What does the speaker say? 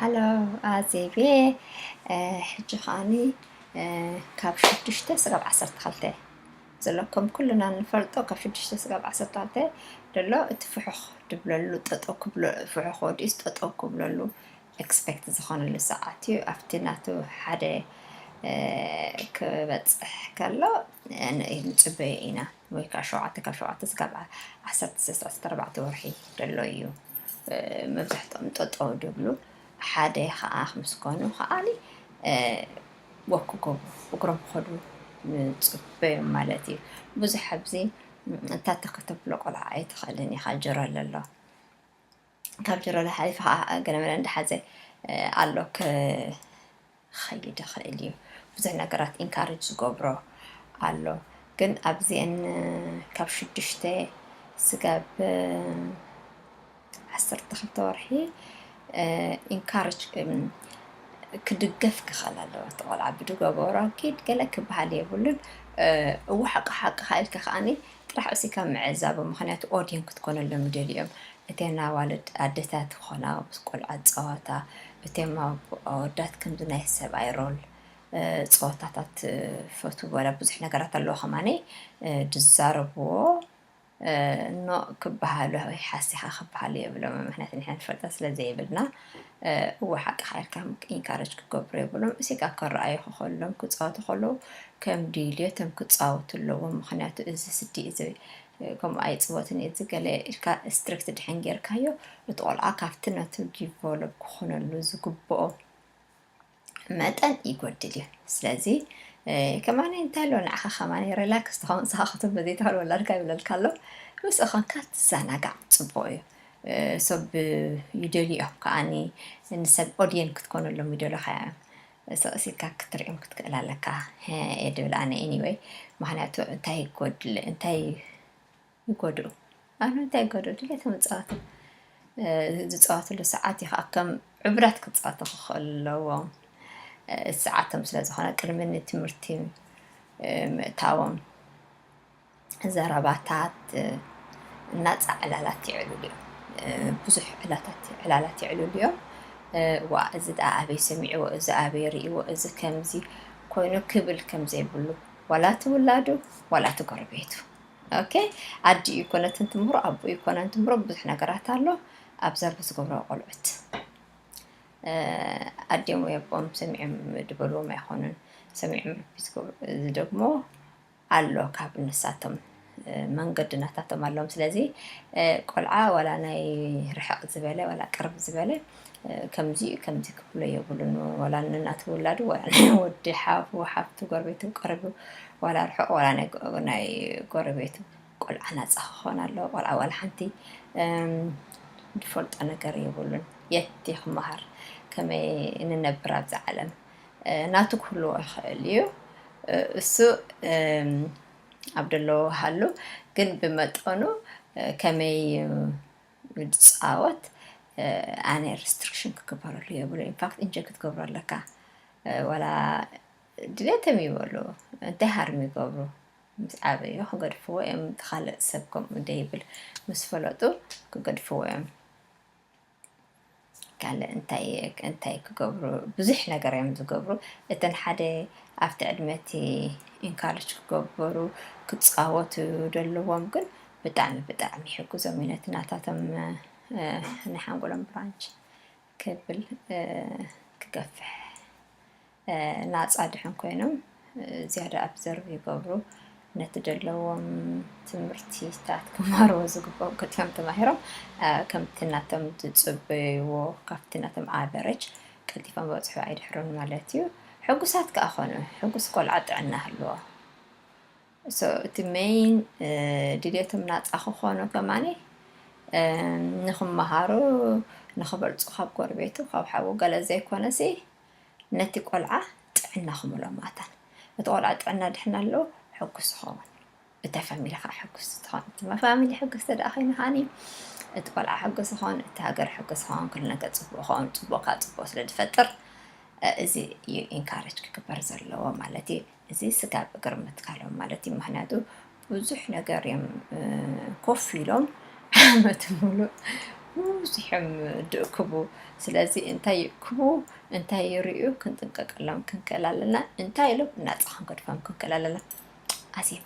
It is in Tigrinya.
ሃሎ ኣዜቤ፣ ሕጂ ከዓኒ ካብ ሽዱሽተ ስጋብ ዓሰርተ ክልተ ዘሎ፣ ከም ኩልና ንፈልጦ ካብ ሽዱሽተ ስጋብ ዓሰርተ ክልተ ዘሎ እቲ ፍሑኽ ድብለሉ፣ ጠጠው ክብሎ፣ ፍሑኽ ወዲኡስ ጠጠው ክብለሉ ኤክስፔክት ዝኾነሉ ሰዓት እዩ። ኣብቲ ናቱ ሓደ ክበፅሕ ከሎ ንፅበዮ ኢና። ወይ ከዓ ሸውዓተ፣ ካብ ሸውዓተ ስጋብ ዓሰርተ ሰለስተ፣ ዓሰርተ ኣርባዕተ ወርሒ ዘሎ እዩ። መብዛሕትኦም ጠጠው ድብሉ። ሓደ ከዓ ምስ ኮኑ ከዓኒ ወክ ክገብሩ፣ እግሮም ክኸዱ ንፅበዮም ማለት እዩ። ብዙሕ ኣብዚ እንታይ ተከተብሎ ቆልዓ ኣይትኽእልን ኢኻ፣ ጀረል ኣሎ። ካብ ጀረል ሓሊፉ ከዓ ገለመለ እንዳሓዘ ኣሎ፣ ክኸይድ ይኽእል እዩ። ብዙሕ ነገራት ኢንካሬጅ ዝገብሮ ኣሎ። ግን ኣብዚአን ካብ ሽዱሽተ ስጋብ ዓሰርተ ክልተ ወርሒ ኢንካሬጅ ክድገፍ ክኽእል ኣለዎ። እቲ ቆልዓ ብድገበሮ ኪድ ገለ ክበሃል የብሉን። እዎ ሓቂ ሓቂ ኢልካ ከዓኒ ጥራሕ እሲካ ምዕዛቡ፣ ምኽንያቱ ኦድየን ክትኮነሎም ይደልዮም። እተን ኣዋልድ ኣደታት ክኾና ምስ ቆልዓ ዝፃወታ፣ እቶም ኣወዳት ከምዚ ናይ ሰብኣይ ሮል ፀወታታት ፈትው ወላ ብዙሕ ነገራት ኣለዎ ከማኒ ድዛረብዎ ኖ ክበሃሉ ወይ ሓሲኻ ክበሃሉ የብሎም። ምክንያቱ ንሕና ንፈልጣ ስለ ዘይብልና እዎ ሓቂ ሓይልካ ኢንካረጅ ክገብሩ የብሎም። እሲካ ከረኣዩ ከሎም ክፃወቱ ከለዉ ከም ድልዮቶም ክፃወቱ ኣለዎም። ምክንያቱ እዚ ስዲ እዚ ከምኡ ኣይፅወትን እዩ፣ እዚ ገለ ኢልካ ስትሪክት ድሕን ጌርካዮ፣ እቲ ቆልዓ ካብቲ ነቱ ዲቨሎፕ ክኾነሉ ዝግብኦ መጠን ይጎድል እዩ። ስለዚ ከማኒ እንታይ ኣሎ ንዓኻ ከማኒ ሪላክስ ትኸውን፣ ንስኻ ክትብል ዘይትኽእል ወላድካ ይብለልካ ኣሎ። ምስኡ ኾንካ ትዘናጋዕ፣ ፅቡቕ እዩ። ሰብ ይደልዮ ከዓኒ ንሰብ ኦድየን ክትኮነሎም ይደልኻ እዮም። ሰቕሲልካ ክትሪኦም ክትክእል ኣለካ እየ ድብል ኣነ። ኤኒወይ፣ ምክንያቱ እንታይ ይጎድል፣ እንታይ ይጎድኡ? ኣብ እንታይ ይጎድኡ? ድሌቶም ዝፃወቱ ዝፃወትሉ ሰዓት እዩ ከዓ ከም ዕብራት ክፃወቱ ክኽእሉ ኣለዎም። ሰዓቶም ስለ ዝኾነ ቅድሚ ንትምህርቲ ምእታዎም ዘረባታት ናፃ ዕላላት ይዕልሉ እዮም። ብዙሕ ዕላታት ዕላላት ይዕልሉ እዮም። ዋ እዚ ደኣ ኣበይ ሰሚዕዎ፣ እዚ ኣበይ ርእይዎ፣ እዚ ከምዚ ኮይኑ ክብል ከም ዘይብሉ፣ ዋላ እቲ ውላዱ ዋላ እቲ ጎረቤቱ። ኦኬ፣ ኣዲኡ ይኮነትን ትምህሮ፣ ኣቦኡ ይኮነን ትምህሮ፣ ብዙሕ ነገራት ኣሎ ኣብ ዘርቢ ዝገብሮ ቆልዑት። ኣዲኦም ወይ ኣቦኦም ሰሚዖም ድበልዎም ኣይኮኑን፣ ሰሚዖም ርቢ ዝገብሩ። እዚ ደግሞ ኣሎ ካብ ንሳቶም መንገዲ ናታቶም ኣለዎም። ስለዚ ቆልዓ ዋላ ናይ ርሕቕ ዝበለ ዋላ ቅርብ ዝበለ ከምዚ እዩ ከምዚ ክብሎ የብሉን። ዋላ ንናቱ ውላዱ ዋላ ናይ ወዲ ሓፉ ሓፍቱ ጎረቤቱ ቅርብ ዋላ ርሕቕ ዋላ ናይ ጎረቤቱ ቆልዓ ናፃ ክኾን ኣለዎ። ቆልዓ ዋላ ሓንቲ ዝፈልጦ ነገር የብሉን። የት ክመሃር ከመይ እንነብር ኣብዛ ዓለም ናቱ ክህልዎ ይኽእል እዩ። እሱ ኣብ ደለዎ ሃሉ ግን ብመጠኑ ከመይ ዝፃወት ኣነ ሪስትሪክሽን ክግበረሉ የብሉ። ኢንፋክት ኢንጆይ ክትገብሮ ኣለካ። ዋላ ድሌቶም ይበሉ እንታይ ሃርሚ ይገብሩ፣ ምስ ዓበዩ ክገድፍዎ እዮም። እቲ ካልእ ሰብ ከምኡ ደይብል ምስ ፈለጡ ክገድፍዎ እዮም። ካልእ እንታይ እንታይ ክገብሩ ብዙሕ ነገር እዮም ዝገብሩ። እተን ሓደ ኣብቲ ዕድመ እቲ ኢንካሬጅ ክገበሩ ክፃወቱ ዘለዎም ግን ብጣዕሚ ብጣዕሚ ይሕግዞም እዩ ነቲ ናታቶም ናይ ሓንጎሎም ብራንች ክብል ክገፍሕ ናፃ ድሕን ኮይኖም ዝያዳ ኣብዘርቭ ይገብሩ። ነቲ ደለዎም ትምህርቲታት ክማርዎ ዝግብኦም ቀልጢፎም ተማሂሮም ከምቲ ናቶም ዝፅበይዎ ካብቲ ናቶም ኣቨረጅ ቀልጢፎም በፅሑ ኣይድሕሩን ማለት እዩ። ሕጉሳት ከዓ ኮኑ። ሕጉስ ቆልዓ ጥዕና ህልዎ። እቲ ሜይን ድልየቶም ናፃ ክኾኑ ከማኒ ንክመሃሩ ንክበልፁ ካብ ጎረቤቱ ካብ ሓዉ ገለ ዘይኮነሲ ነቲ ቆልዓ ጥዕና ክምሎ ማታን እቲ ቆልዓ ጥዕና ድሕና ኣለዎ ሕጉስ ይኸውን። እታ ፋሚሊ ከዓ ሕጉስ ትኾን። እቲ ፋሚሊ ሕጉስ ተደኣ ኮይኑ ከዓኒ እቲ ቆልዓ ሕጉስ ይኸውን፣ እቲ ሃገር ሕጉስ ይኸውን፣ ኩሉ ነገር ፅቡቅ ይኸውን። ፅቡቅ ከዓ ፅቡቅ ስለ ዝፈጥር እዚ እዩ ኢንካሬጅ ክግበር ዘለዎ ማለት እዩ። እዚ ስጋብ እግሪ ምትካሎም ማለት እዩ። ምክንያቱ ብዙሕ ነገር እዮም ኮፍ ኢሎም ዓመት ሙሉእ ብዙሕ እዮም ድእክቡ። ስለዚ እንታይ ይእክቡ፣ እንታይ ይርእዩ ክንጥንቀቀሎም ክንክእል ኣለና። እንታይ ኢሎም ናጻ ክንገድፎም ክንክእል ኣለና። ኣዜብ፣